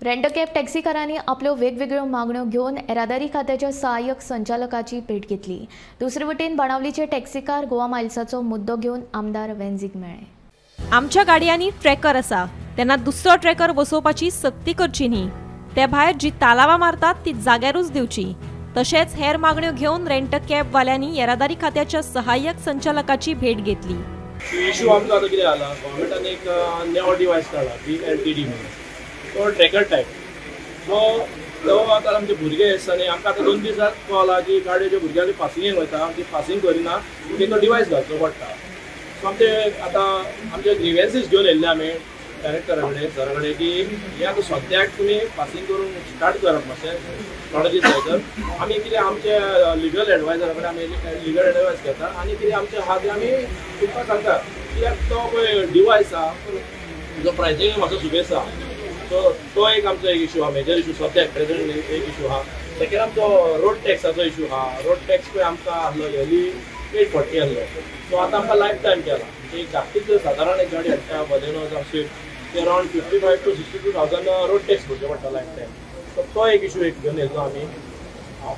रेंटकॅब टॅक्सीकारांनी आपल्यो वेगवेगळ्यो मागण्यो घेवन येरादारी खात्याच्या सहाय्यक संचालकाची भेट घेतली. दुसरे वटेन बाणावलीचे टॅक्सीकार गोवा मायल्साचो मुद्दो घेवन आमदार वेंझीक मेळ्ळे. आमच्या गाडयांनी ट्रॅकर आसा तेन्ना दुसरो ट्रॅकर बसोवपाची सक्ती करची न्ही. ते भायर जी तालावां मारतात ती जाग्यारूच दिवची. तशेंच हेर मागण्यो घेवन रेंट कॅबवाल्यांनी येरादारी खात्याच्या सहाय्यक संचालकाची भेट घेतली. इशू आमचो आतां कितें जाला, गव्हर्मेंटान एक नवो डिवायस काडला BLTD म्हणून, तो ट्रॅकर टायप. सो तो आतां आमचे भुरगे आसता न्ही, आमकां आतां 2 दीस कळ्ळा की गाडयेच्या भुरग्यांक पासिंगेक वयता, ती पासिंग करिना की तो डिवायस घालचो पडटा. सो आमचे आतां आमचे ग्रिव्हन्सीस घेवन येयल्ले आमी डायरेक्टरा कडेन, सरा कडेन की हे आतां सद्याक तुमी पासिंग करून स्टार्ट करप मातशें थोडे दीस भितर. आमी कितें आमचे लिगल एडवायजरा कडेन आमी लिगल एडवायस घेता आनी कितें आमचें आहा तें आमी तुमकां सांगता. कित्याक तो पळय डिवायस आहा जो प्रायसींग मातसो सुबेज आहा. सो तो एक आमचो एक इशू आहा, मेजर इशू सद्याक प्रेझेंट एक इशू आहा. सेकेंड आमचो रोड टॅक्साचो इशू आहा. रोड टॅक्स पळय आमकां आसलो इयरली 840 आसलो, सो आतां आमकां लायफ टायम केला. एक धाकटीच सादारण एक गाडी हाडटा बलेनो जावं स्विफ्ट, ते अरावंड 55 to 62,000 road tax भरचो पडटा लायफ टायम. सो तो एक इशू एक घेवन येयल्लो आमी.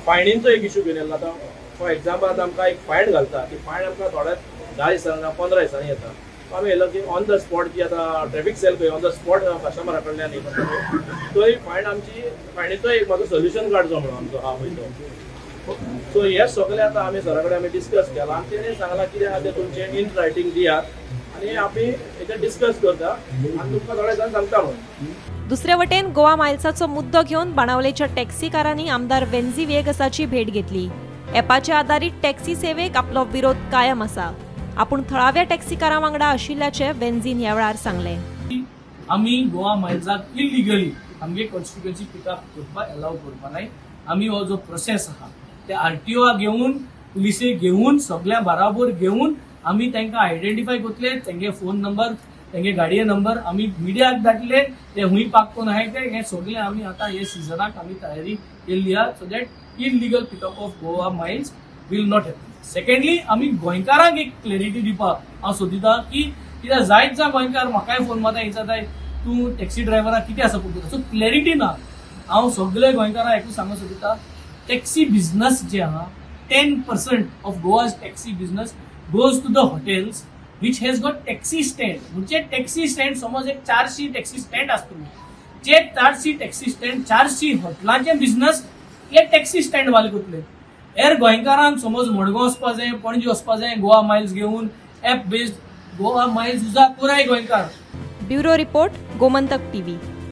फायनींचो एक इशू घेवन येयल्लो. आतां फॉर एग्जाम्पल आतां आमकां एक फायन घालता, ती फायन आमकां थोड्या 10 दिसांनी 15 दिसांनी येता. आमी येयलो की ऑन the spot की आतां ट्रॅफिक सेल पळय ऑन the spot कस्टमरा कडल्यान हे करता, तोय फायन आमची फायनीचो एक म्हाजो सोल्युशन काडचो म्हणून आमचो आहा पळय तो. सो हे सगळे आतां आमी सरा कडेन आमी डिस्कस केलां आनी तेणें सांगलां कितें आहा तें तुमचें इन रायटींग दियात आनी आमी हेचेर डिस्कस करता आनी तुमकां थोड्या दिसान सांगता म्हणून. दुसरे वटेन गोवा मायल्साचो मुद्दो घेवन बाणावलेच्या टॅक्सीकारांनी आमदार वेंझी व्हिएगसाची भेट घेतली. ॲपाच्या आदारीत टॅक्सी सेवेक आपलो विरोध कायम आसा. आपूण थळाव्या टॅक्सीकारां वांगडा आशिल्ल्याचें वेंझीन ह्या वेळार सांगलें. आमी गोवा मायल्साक इलिगली आमगे कॉन्स्टिट्युएन्सी पिकअप करपाक एलाव करपा नाय. आमी हो जो प्रोसेस आहा ते आरटीओ घेवन पुलिसे घेवन सगळ्या बराबर घेवन आमी तांकां आयडेंटिफाय करतले, तेंगे फोन नंबर, तेंगे गाडये नंबर आमी मिडियाक धाडले, ते हुंय पाक कोण आहाय ते हे सगळे आमी आतां हे सिजनाक आमी तयारी केल्ली आहा. So that illegal pickup of Goa miles will not happen. Secondly आमी गोंयकारांक एक क्लॅरिटी दिवपाक हांव सोदिता की कित्याक जायत जा गोंयकार म्हाकाय फोन मारता विचारताय तूं टॅक्सी ड्रायव्हराक कितें सपोर्ट करता. सो क्लॅरिटी ना. हांव सगळे गोंयकारांक एकूच सांगूंक सोदिता, टॅक्सी बिझनस जे आहा 10% of Goa's taxi business goes to the hotels which has got taxi stand. म्हणजे टॅक्सी स्टँड समज एक 400 टॅक्सी स्टँड आसतले, जे 400 टॅक्सी स्टँड 400 हॉटेलांचे बिझनस हे टॅक्सी स्टँड वाले करतले. हेर गोंयकारांक समज मडगांव वचपा जाय, पणजी वचपा जाय, गोवा मायल्स घेवन एप बेस्ड गोवा मायल्स उजा पुराय गोंयकार. Bureau report, Gomantak TV.